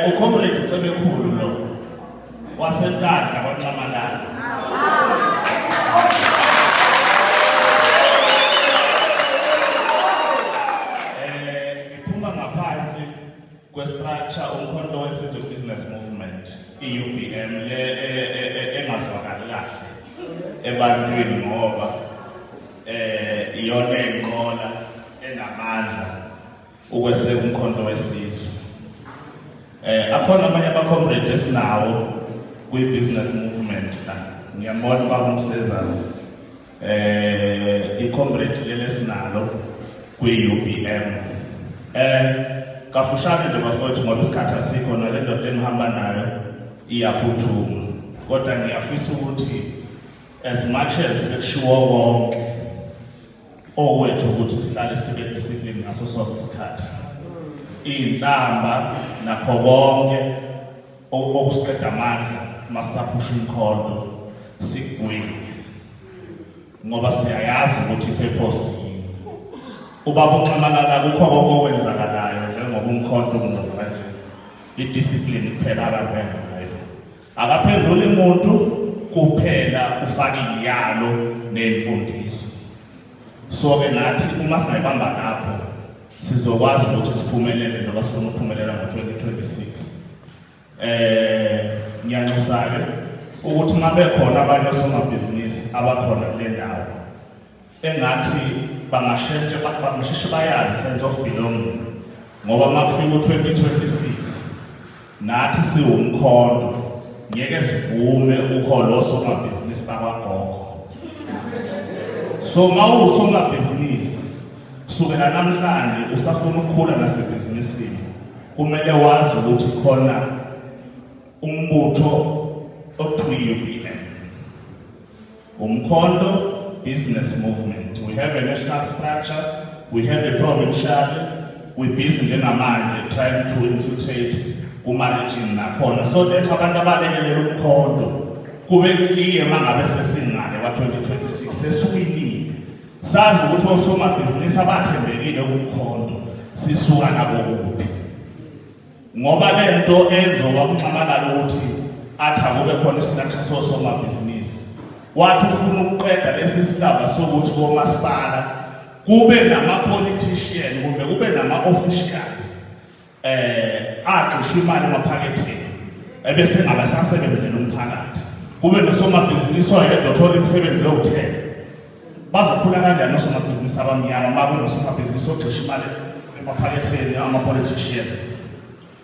Ucomrade uCebekhulu lo waseNkandla kwaNxamalala. Ngiphuma ngaphansi kwestructure uMkhonto weSizwe Business Movement, iUBM le engazwakali kahle ebantwini ngoba iyona enqola enamandla ukweseka uMkhonto weSizwe. Akhona amanye ama-comrade esinawo kwi-business movement la. Ngiyambona ubaba uMsezana. I-comrade leli esinalo kwi-UBM. Kafushane nje bafowethu, ngoba isikhathi asikho, nale ndoda engihamba nayo iyaphuthuma. Kodwa ngiyafisa ukuthi as much as sekushiwo konke, okwethu ukuthi sihlale sibe discipline ngaso sonke isikhathi. Iy'nhlamba nakho konke okusiqeda amandla masisaphusha umkhonto sikugwinye, ngoba siyayazi ukuthi i-purpose yini. Ubaba uNxamalala kukho konke okwenzakalayo njengoba umkhonto umuva nje, i-discipline kuphela akambe ngayo. Akaphenduli umuntu kuphela, ufaka iyalo nemfundiso. So ke nathi uma singayibamba lapho sizokwazi ukuthi siphumelele njengoba sifuna ukuphumelela ngo-2026. Ngiyanxusa ke ukuthi mabe khona abanye osomabhizinisi abakhona kule ndawo, engathi bangasheshe bangasheshe bayazi sense of belonging, ngoba makufika u-2026 nathi siwumkhonto ngeke sivume ukholo osomabhizinisi bakwagogo. So mawusomabhizinisi kusukela namhlanje usafuna ukukhula nasebhizinisini, kumele wazi ukuthi khona umbutho okuthiwa i-UBM, Umkhonto Business Movement. We have a national structure, we have a provincial, we busy njengamanje trying to infiltrate kuma-region nakhona so that abantu abalekelela umkhonto kube clear mangabe sesingale kwa-2026 sesuwinile, sazi ukuthi osomabhizinisi abathembekile kumkhonto sisuka nabo kuphi. Ngoba lento enzoba uNxamalala ukuthi athi akube khona istructure sosomabhizinisi, wathi ufuna ukuqeda lesi sigaba sokuthi komasipala kube nama-politician kumbe kube nama-officials agxishwa imali emaphaketheni ebese ngabe sasebenzela umphakathi, kube nosomabhizinisi oyedwa othola imisebenzi ewuthela. Bazokhula kanjani osomabhizinisi abamnyama uma kunosomabhizinisi ogxisha imali emaphaketheni ama-politician?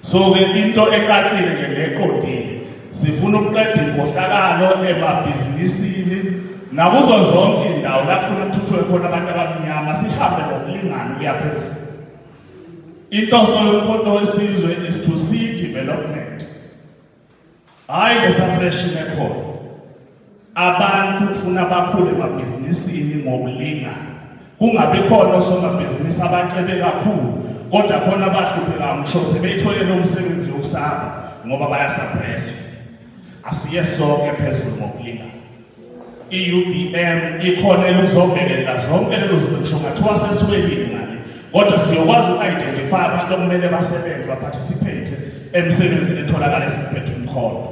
So-ke into ecacile nje neqondile, sifuna ukuqeda inkohlakalo emabhizinisini nakuzo zonke iy'ndawo la kufuna kuthuthuke khona abantu abamnyama, sihambe ngokulingana ukuya phezulu. Inhloso yoMkhonto weSizwe is to see development, hhayi le-suppression ekhona. Abantu kufuna bakhule emabhizinisini ngokulingana, kungabi khona osomabhizinisi abacebe kakhulu kodwa khona abahluphekayo ngisho sebeyitholele umsebenzi yokusaba ngoba bayasuppresswa. Asiye sonke phezulu ngokulingana. I-UBM ikhona elokuzobhekelela zonke lezo zinto, ngisho ngathiwa sesiwelile ngale, kodwa siyokwazi uku-identify abantu okumele basebenze, baparticipate emsebenzini etholakala esiphethe umkhono.